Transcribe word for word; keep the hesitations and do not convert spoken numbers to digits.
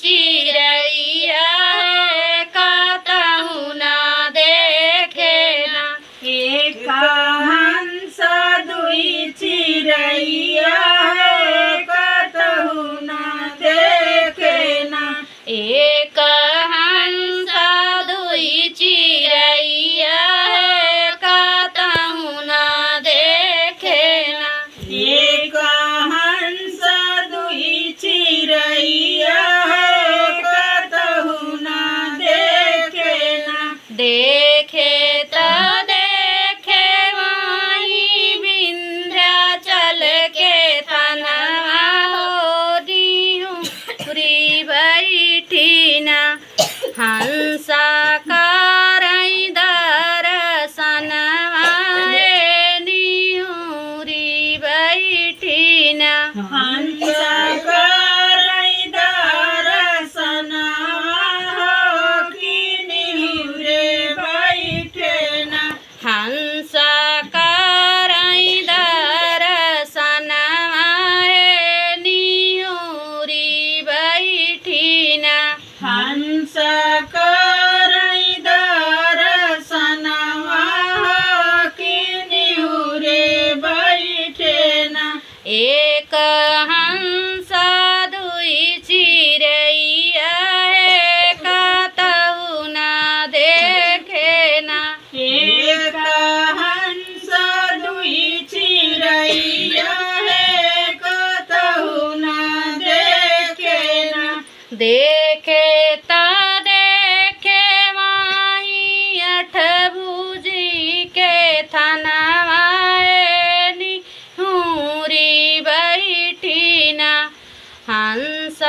चिरैया है कतहु ना देखे ना। एक हंस दुई चिरैया है कतहु ना देखे ना। एक हंस दुई चिरैया है कतहु ना देखे ना। एक हंस दुई चिरैया है कतहु ना देखे ना। देखे त देखे वहीं विंध्याचल के थनवा हो निहुरी बैठी ना। हंस करई दरसनवा ए निहुरी बैठी ना। हंस करई दरसनवा हो कि निहुरे बैठे ना। हंस करई दरसनवा ए निहुरी बैठी ना। हंस करई दरसनवा हो कि निहुरे बैठे ना। एक हंस दुई चिरैया है कतहु ना देखे ना। एक हंस दुई चिरैया है कतहु ना देखे ना। देखे त देखे वहीं अठभुजी के थनवा ए निहुरी बैठी ना। हंस